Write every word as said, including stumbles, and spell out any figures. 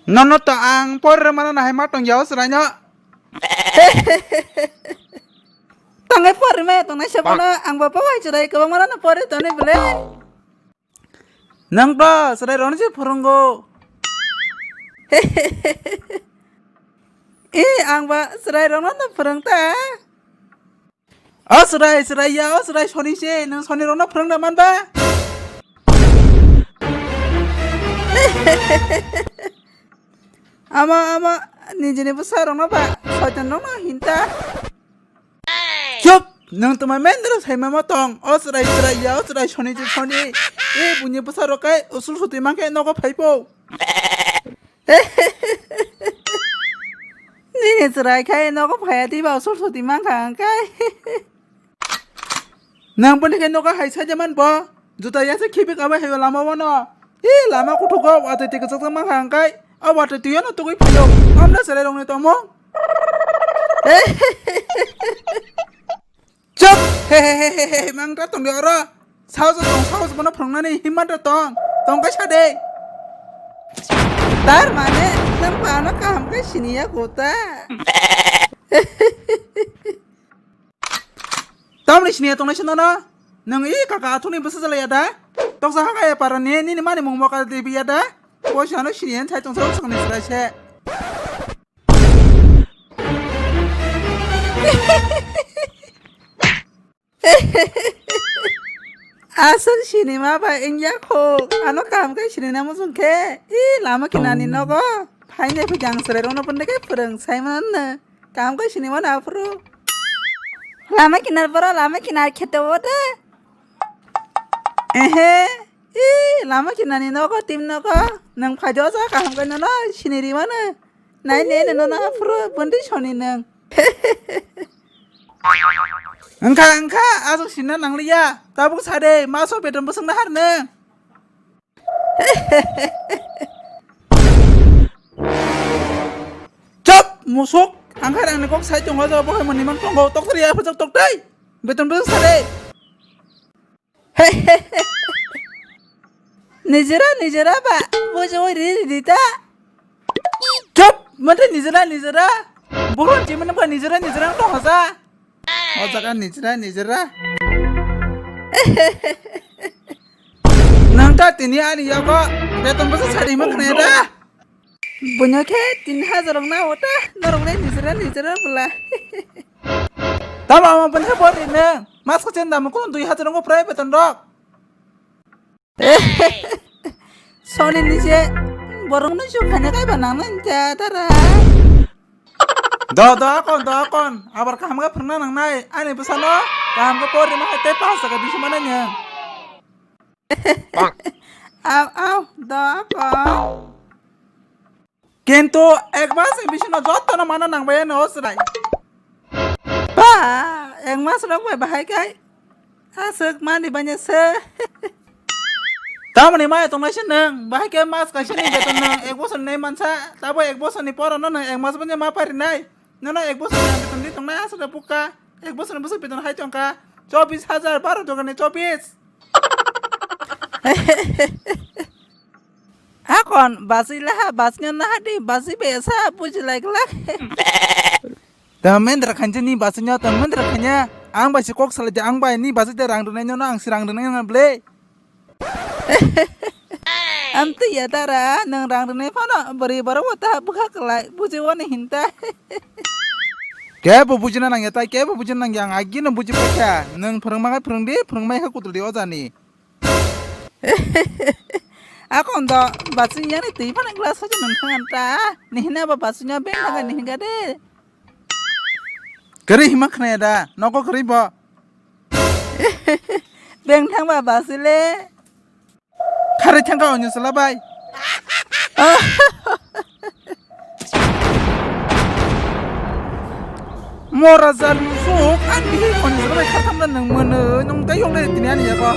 Nono to ang porre mana na hai ma tong yao srai no. Tangai porre ma tong nai se bono ang bo pawai chwrai kwbang mana na porre to ni bele. Nang to chwrai roni se phurungo. E ang ba chwrai roni no phurung ta. O chwrai, chwrai ya, o chwrai soni se, nwng soni rokno phwrwngna man ba? Ama, ama, nijini bwsa rokno ba, soitan rokno hinta. Chup! Nwng twma mendra saimamo tong, o chwrai, chwrai ya, o chwrai soni se soni. E buini bwsa rok kai, usul sutwi mankhe nogo phaipo. Nini chwrai khai nogo phaiya twi ba usul sutwi mankha ang khai. Nang boni khai nogo hai saida man bo. Juta yasa khibi kaba hai lama bono. E lama kuthuk go watwi twi kwchak mankha ang khai. O watwi twi no tugui phaio. Amna chwrai rokni tongmung. Chup! He he he he he, mang ta tong de oro. Sao sa tong, sao sa bono phwrwngnani himma ta tong. Tong kai sa de. Tar mane, nang pa ano kaham kai siniya kota. Tamni siniya tong nai sino na? Nang i kaka athuni bwsa jala ya da? Toksa ha kaya para ni, nini mani mung moka de biya da? Poisa ano siniya sai tong sa tong ni sra se. Aswk sinima bai wngya kho. Ano kaham khe sinina muchung khe. I lama kinani nogo. Phainai phi jang chwrai rokno pande khe phwrwng sai mananno. Kaham khe sinima na aphuru. Lama kinar boro lama kinar kheto o de. Ehe. I lama kinani nogo tim nogo. Nang phai do ja kaham khe nono siniri mano. Nai ne ne nono aphuru bundi soni nang. Wngkha, wngkha, aswk sinna nangliya. Tabuk sa de, maso beton bwswk nahar nwng. Chop, musuk. Ang khai rangni kok sai tongo, jabo hai mani mang tongo. Toktar ya, phajak toktai. Beton bwswk sa de. Nijera, nijera ba, bujo ri ri ta. Chop, mate nijera, nijera. Buron chimani ba nijera, nijera to hosa. O jaga nijera, nijera. Nang ta tini ani yago beton bwswk sadi ma khna da. Bunya khe tin hajar rok na ota, norok le nijera, nijera bwla. Tamo ama bwla bor ri nang. Mas ko chen dam ko dui hajar ngo prai beton rok. Soni ni se borok no su khanya kai ba nang nang ta tara. Do, do akon, do akon. Abar kaham ga phwrwngna nang nai. Ani bwsano kaham ga pori ma te pass ka bisi mana nya. Au, au, do akon. Kintu ek mas ni bisingo jotono mana nangbai ano o chwrai. Ba, ek mas rok bai bahai kai. Aswk mani banya se. Tamoni maya tongnai se nwng, bahai khe mas kaisa ni beton nwng ek bosor ni mansa, tabo ek bosor ni poro no nwng ek mas banya ma pari nai. Nono ek bosor ni beton di tongnai aswk da bukka, ek bosor ni bosor beton hai tongkha, chobis hajar, baro dogan ni chobis. Akon basi laha, basi nyo naha di, basi besa buji lai glak. Da mendra khanjani basi nyo, da mendra khanya. Ang bai si kok salai de, ang bai ni basi de rang rwnai nyo, ang si rang rwnai nyo ble. Amtwi ya dara, nang rang rwnai phano, bari baro wata bukha kalai, buji wani hinta. Kebo bujina nangya tai, kebo bujina nangya, ang agino buji pakya. Nang phwrwngma khai phwrwng di, phwrwngmai kha kutul di ojani. Akon do, basu yang ni twi phano glass hoja nang thangan ta. Ni hina ba basu nya beng thangan ni hinga de. Kari hima khna da, noko kari bo. Beng thang ba basu le. Khari thang ka onyo sala bai. Mora jar musuk, ang bihik honi jaga bai khatam na nang mano, nung tai yong dai tini ani yago.